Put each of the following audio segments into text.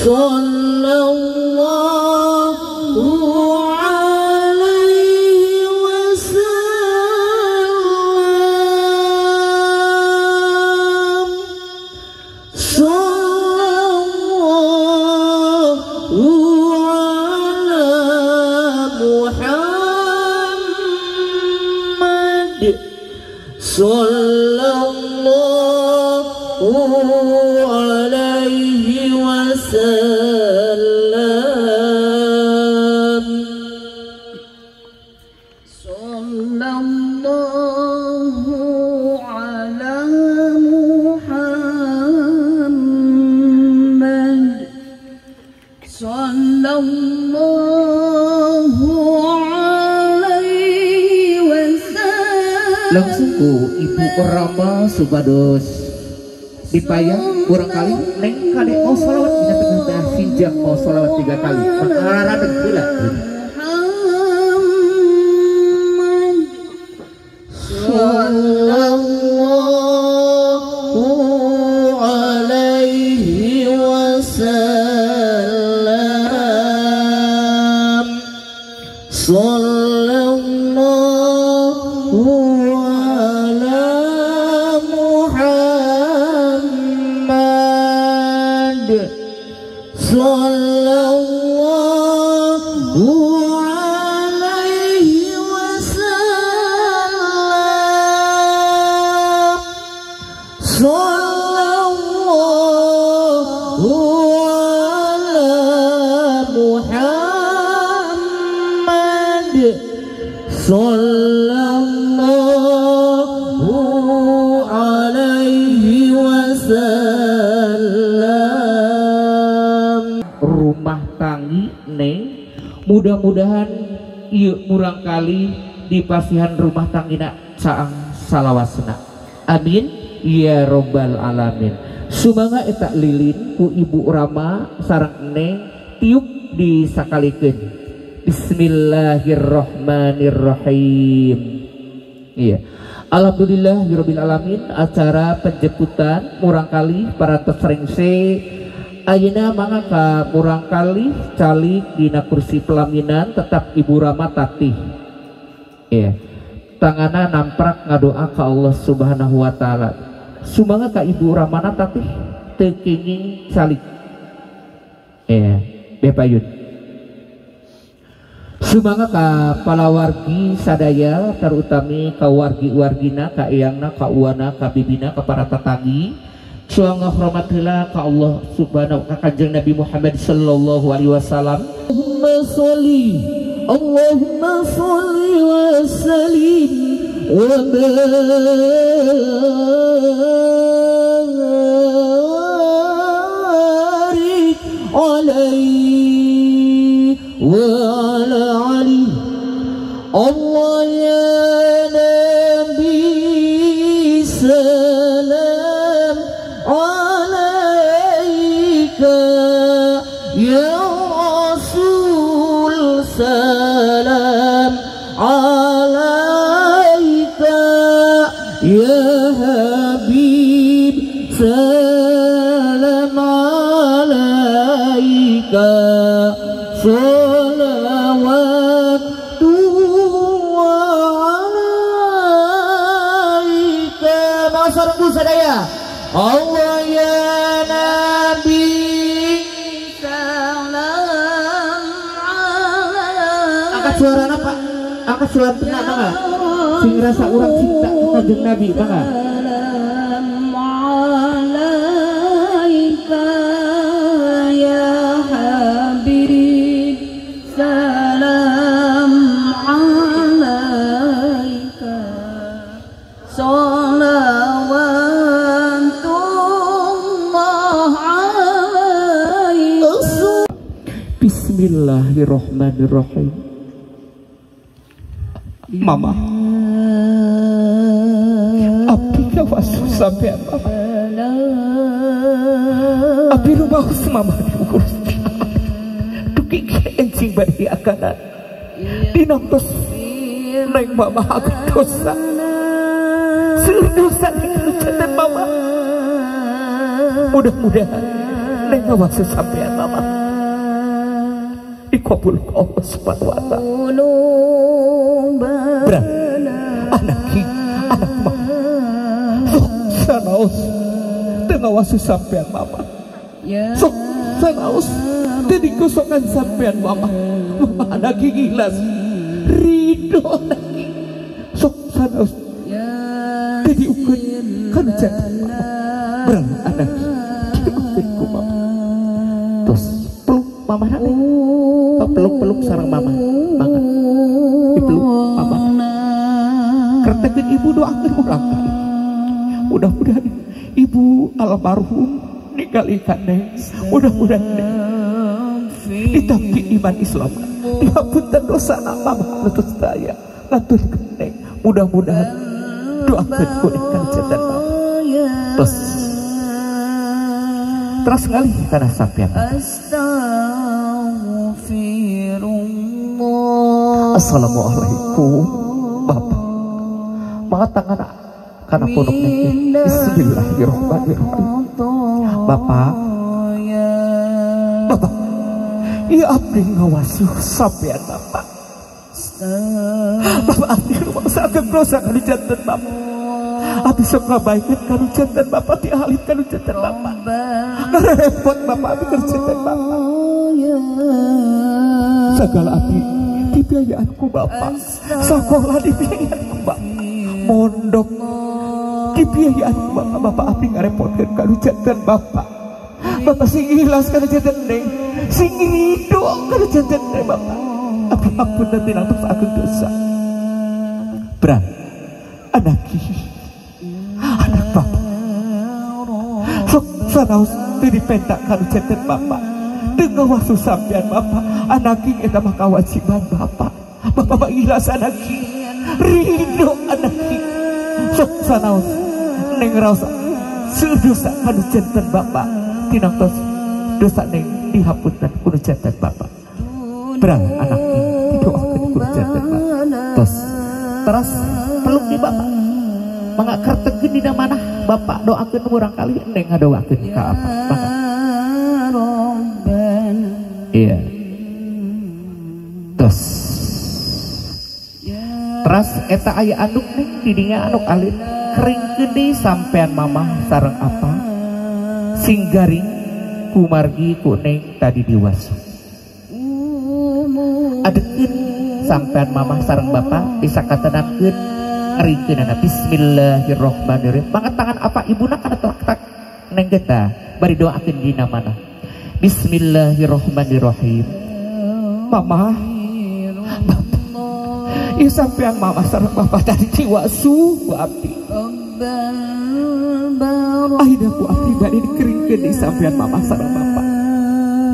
Sallallahu alaihi wasallam. Sallallahu ala Muhammad. Sallallahu alaihi wasallam. Sallallahu ala Muhammad. Sallallahu alaihi wasallam. Langsung ku Ibu Rama supados dipayang kurang kali neng kade mau sholawat dina tengah-tengah sinjang mau sholawat 3 kali maka heula. Muhammad. Sallallahu alaihi wasallam. Sallallahu ala Muhammad. Sallallahu alaihi wasallam. Sallallahu ala Muhammad. Sallallahu alaihi wasallam. Rumah tanggi neng mudah-mudahan ieu murang kali di pasihan rumah tanggina caang salawasna. Amin ya robbal alamin. Sumangga eta lilin ku Ibu Rama sareng neng tiup disakalikeun. Bismillahirrahmanirrahim. Iya. Alhamdulillah rabbil alamin, acara penjemputan murang kali para tesrengse ayeuna mangga ka murang kali calik dina kursi pelaminan tetap Ibu Rama tatih. Iya. Tangana namprak ngadoa ka Allah Subhanahu wa taala. Sumangga ka Ibu Ramana tatih teu kenging calik. Iya, bepayun. Sumangga ka palawargi sadaya terutami ka wargi-wargina, ka eyangna, ka uwana, ka bibina, ka para tetanggi. Sumangga hormat heula ka Allah Subhanahu ka Kanjeng Nabi Muhammad sallallahu alaihi wasallam. Allahumma sholli, Allahumma sholli wa sallim wa barik alaihi wa ala ali. Allah ya Nabi salam alaika, ya Rasul salam alaika, ya Habib salam alaika. Salawatullah alaika. Maka sadaya Allah ya Nabi salam alaika. Angkat suara Pak, angkat suara tengah mangga. Sing rasa urang cinta ka Kanjeng Nabi mangga. Salam alaika ya Habib, salam alaika. Salawatullah alaika. Bismillahirrahmanirrahim. Mama, api kawasu sampai mama, api rumah mama diurus. Duki encing bari akanan, dinontos neng mama aku dosa, seluruh dosa neng mama. Mudah-mudahan Neng ngawasu sampean mama dikabul ku Allah Subhanahu wa taala. Berat anak anak mama sok sanaos teu ngawasu sampean mama, sok sanaos teu dikosongan sampean mama. Mama anak ikhlas ridho anak sok sanaos teu diukeun kana janten mama. Berat anak diukeun ku mama. Terus peluk mama nate, peluk-peluk sareng mama banget, dipeluk mama. Kertekeun ibu doakeun urang kali. Mudah-mudahan ibu almarhum ningali ka neng, mudah-mudahan neng ditampi iman Islam, dihapunten dosa mama lutut saya ngaturkeun neng. Mudah-mudahan doakeun ku neng kana janten mama. Terus terus ngalih kana sampean. Assalamualaikum Bapak. Maka tangan kana punuk neng. Bismillahirrahmanirrahim. Bapak, Bapak, iya abdi ngawasu sampean Bapak. Bapak abdi rumangsa ageng dosa kana janten Bapak. Abdi sok ngabaikeun kana janten Bapak, ti alit kana janten Bapak. Ngarepot Bapak abdi keur janten Bapak. Segala abdi dibiayaan ku Bapak, sekolah dibiayaan ku Bapak, mondok dibiayaan ku Bapak. Bapak abdi ngarepotkeun kana janten Bapak. Bapak sing ikhlas kana janten neng, sing ridho kana janten neng Bapak. Abdi ampun tinang terus ageng dosa. Berat anak anak Bapak sok sanaos teu dipentak kana janten Bapak. Teu ngawasu sampean Bapak, anak eta mah kawajiban Bapak. Bapak mah ikhlas anak ridho anak sok sanaos neng raos dosa kana janten Bapak. Tinang tos dosa neng dihapunten ku janten Bapak. Berang anak didoakeun ku janten Bapak. Tos teras peluk di Bapak. Mangga kertekeun dina manah Bapak doakeun urang kali neng ngadoakeun ka apa. Mangga. Iya. Tos teras eta aya anduk neng didinya anduk alit keringkeun deui sampean mamah sareng apa sing garing kumargi ku neng tadi diwasu. Adekeun sampean mamah sareng bapak disakatenankeun ngeringkeunana bismillahirrahmanirrahim. Mangga tangan apa ibuna kana telak neng geta bari doakeun dina mana. Bismillahirrahmanirrahim. Mama, bapak, ieu sampean mama sareng bapak tadi diwasu ku abdi. Akhirnya ku abdi bade dikeringkeun di sampean mama sareng bapak.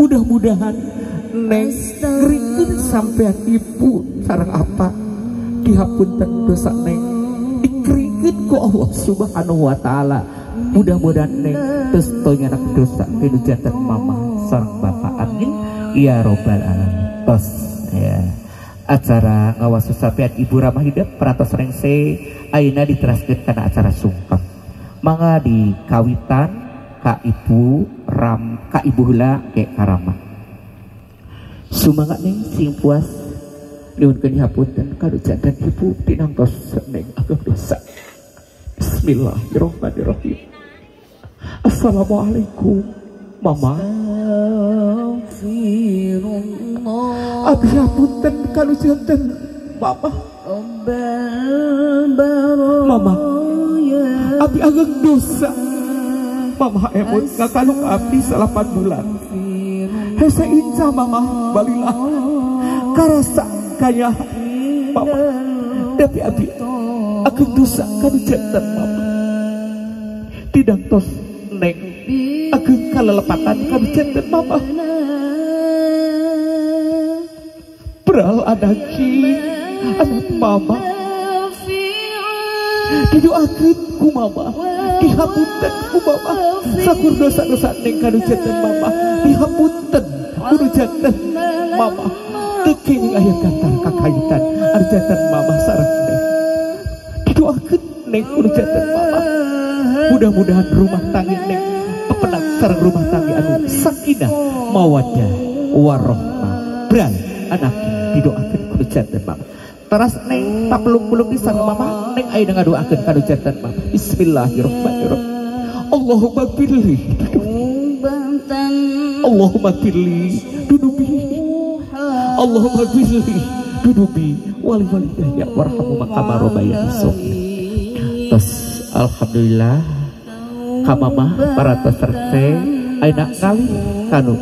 Mudah-mudahan neng ngeringkeun sampean ibu sareng apa dihapunten dosa neng dikeringkeun ku Allah Subhanahu wa taala. Mudah-mudahan neng geus teu nyanak dosa ti janten mama sareng bapak. Amin ya robbal alamin. Tos ya. Acara ngawasu sampean Ibu Ramah Hidup parantos rengse ayeuna diteraskeun kana acara sungkem. Mangga di kawitan ka Ibu Ram ka Ibu heula ke Karama. Sumangat neng sing puas nyuhunkeun hapunten ka janten ibu tinangtos neng ageng dosa. Bismillahirrahmanirrahim. Assalamualaikum Mama. Abdi hapunten ka janten Mama. Mama, abdi ageng dosa. Mama emut ngakalung abdi 8 bulan. Hese inca mama balilah karasa kaya mama. Tapi abdi ageng dosa ka janten mama. Tidak tos neng ageng kalelepatan ka janten mama. Beral anaki anak mama didoakeun ku mama, dihapunten ku mama. Sakur dosa-dosa neng ka janten mama dihapunten ku janten mama. Teu kenging aya gantar kakaitan anu janten mama sareng neng. Didoakeun neng ku janten mama. Mudah-mudahan rumah tangga neng Kapendak sareng rumah tangga anu sakinah mawaddah warahmah. Bran anak didoakeun ku janten mama. Teras neng tapelung-pelung di sareng mama neng ayeuna ngadoakeun ka janten mama. Bismillahirrahmanirrahim. Allahumma firli Allahumma firli dunubi Allahumma firli dunubi wali walidayya warhamhu kama rabbayani shaghira. Terus alhamdulillah ka mama para peserta ayeuna kali kanu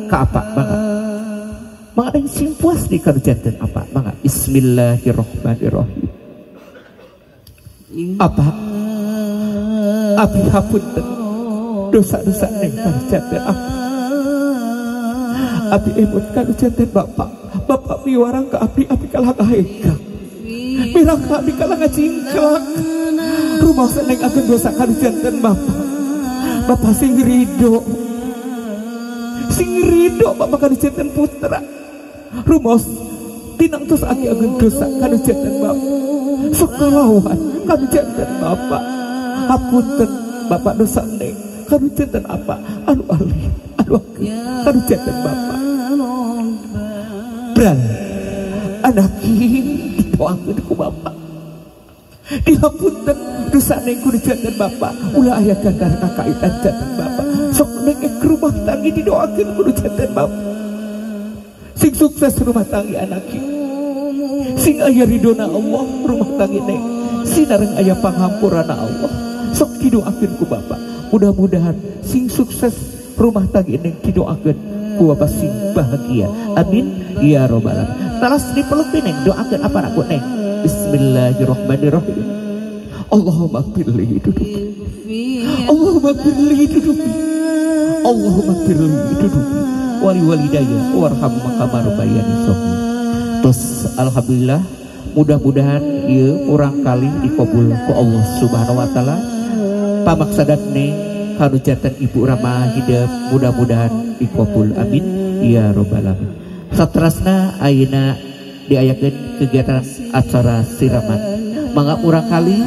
ka apa mangga. Mangga neng sing puas di kanu janten apa mangga. Bismillahirrahmanirrahim. Apa abi hapunten dosa-dosa neng kanu janten apa. Abi emut kanu janten bapak. Bapak miwarang ka abdi abi kalah kahengkak. Mirang ka abdi kalah ngacingklak. Rumah neng agen dosa kanu janten bapak. Bapak sing ridho. Sing ridho bapak kanu janten putra. Rumah tinang tos aki agen dosa kanu janten bapak. Sok kalawan kanu janten bapak. Hapunten bapak dosa neng kanu janten apa anu alih anu ageng kanu janten bapak. Bran anak didoakeun ku bapak. Dihapunten dosa neng kudu janten bapak. Ulah aya gagal kakaitan janten bapak. Sok neng rumah tangga didoakeun kudu janten bapak. Sing sukses rumah tangga anak sing aya ridona Allah rumah tangga neng sinareng aya panghampurana Allah. Sok didoakeun ku bapak. Mudah-mudahan sing sukses rumah tangga neng didoakeun ku bapak sing bahagia. Amin ya robbal alamin. Talas dipeluk neng doakeun apa nak neng. Bismillahirrahmanirrahim. Allahumma firli dudubi Allahumma firli dudubi Allahumma firli dudubi wali walidayya warham kama rabbayani shaghira. Terus alhamdulillah mudah-mudahan ieu urang kali dikabul ku Allah Subhanahu wa taala. Pamaksadan neng kanu janten ibu rama hidup mudah-mudahan dikabul. Amin ya robbal alamin. Saterasna ayeuna diayakeun kegiatan acara siraman. Mangga urang kali.